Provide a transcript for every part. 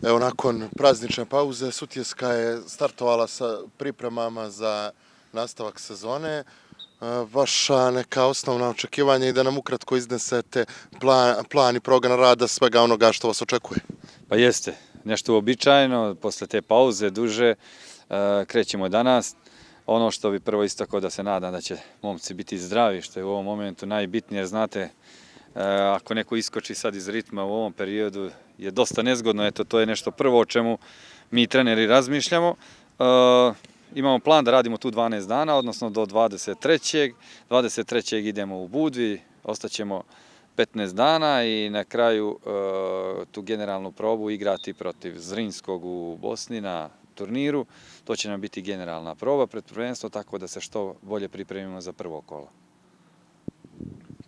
Evo, nakon praznične pauze Sutjeska je startovala sa pripremama za nastavak sezone. Vaša neka osnovna očekivanja i da nam ukratko iznesete plan i program rada svega onoga što vas očekuje. Pa jeste, nešto uobičajeno, posle te pauze duže krećemo danas. Ono što bi prvo istakao da se nadam da će momci biti zdravi, što je u ovom momentu najbitnije, jer znate, ako neko iskoči sad iz ritma u ovom periodu je dosta nezgodno, eto to je nešto prvo o čemu mi treneri razmišljamo. Imamo plan da radimo tu 12 dana, odnosno do 23. 23. idemo u Budvi, ostaćemo 15 dana i na kraju tu generalnu probu igrati protiv Zrinskog u Bosni na turniru. To će nam biti generalna proba pred prvenstvo, tako da se što bolje pripremimo za prvo kolo.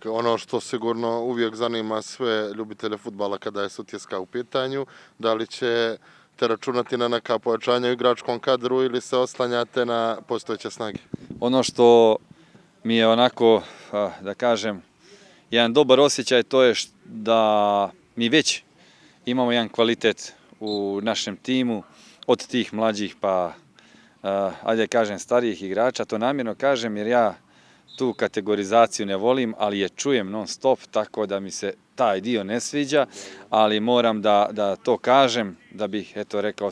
Ono što sigurno uvijek zanima sve ljubitelje fudbala kada je Sutjeska u pitanju, da li ćete računati na neka pojačanja u igračkom kadru ili se oslanjate na postojeće snage? Ono što mi je onako, da kažem, jedan dobar osjećaj, to je da mi već imamo jedan kvalitet u našem timu, od tih mlađih pa, ajde kažem, starijih igrača. To namjerno kažem jer ja tu kategorizaciju ne volim, ali je čujem non stop, tako da mi se taj dio ne sviđa, ali moram da to kažem, da bih rekao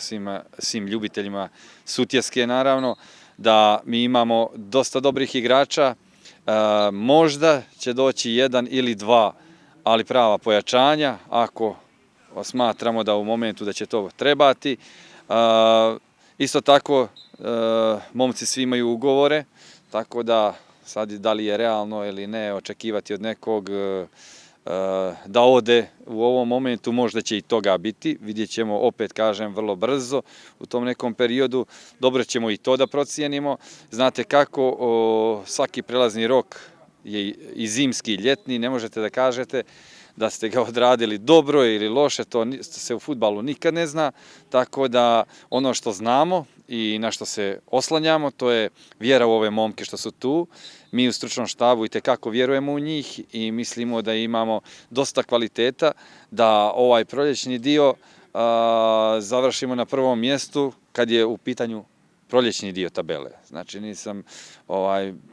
svim ljubiteljima Sutjeske naravno, da mi imamo dosta dobrih igrača, možda će doći jedan ili dva, ali prava pojačanja, ako smatramo da u momentu da će to trebati. Isto tako, momci svi imaju ugovore, tako da sad da li je realno ili ne očekivati od nekog da ode u ovom momentu, možda će i toga biti, vidjet ćemo, opet kažem, vrlo brzo u tom nekom periodu. Dobro ćemo i to da procijenimo. Znate kako, svaki prelazni rok je i zimski i ljetni, ne možete da kažete da ste ga odradili dobro ili loše, to se u fudbalu nikad ne zna, tako da ono što znamo i na što se oslanjamo, to je vjera u ove momke što su tu. Mi u stručnom štabu itekako vjerujemo u njih i mislimo da imamo dosta kvaliteta, da ovaj proljećni dio završimo na prvom mjestu kad je u pitanju proljećni dio tabele. Znači nisam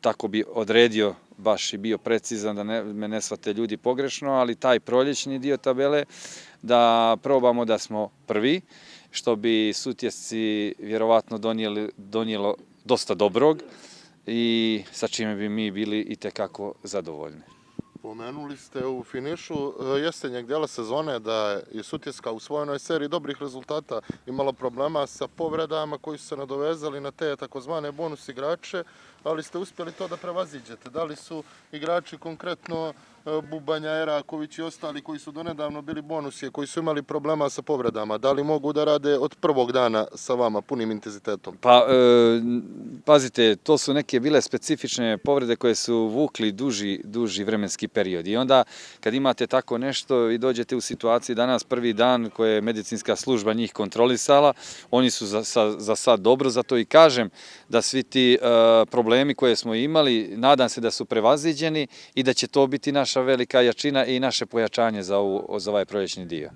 tako bi odredio baš i bio precizan da me ne shvate ljudi pogrešno, ali taj proljećni dio tabele da probamo da smo prvi, što bi Sutjesci vjerovatno donijelo dosta dobrog i sa čime bi mi bili itekako zadovoljni. Pomenuli ste u finišu jesenjeg dijela sezone da je Sutjeska u svojoj seriji dobrih rezultata imala problema sa povredama koji su se nadovezali na te takozvane bonus igrače, ali ste uspjeli to da prevaziđete. Da li su igrači konkretno Bubanja, Eraković i ostali koji su donedavno bili bonusi, koji su imali problema sa povredama, da li mogu da rade od prvog dana sa vama punim intenzitetom? Pa, pazite, to su neke bile specifične povrede koje su vukli duži vremenski period. I onda kad imate tako nešto i dođete u situaciji danas prvi dan koje je medicinska služba njih kontrolisala, oni su za sad dobro, zato i kažem da svi ti problemi koje smo imali, nadam se da su prevaziđeni i da će to biti naša velika jačina i naše pojačanje za ovaj proljećni dio.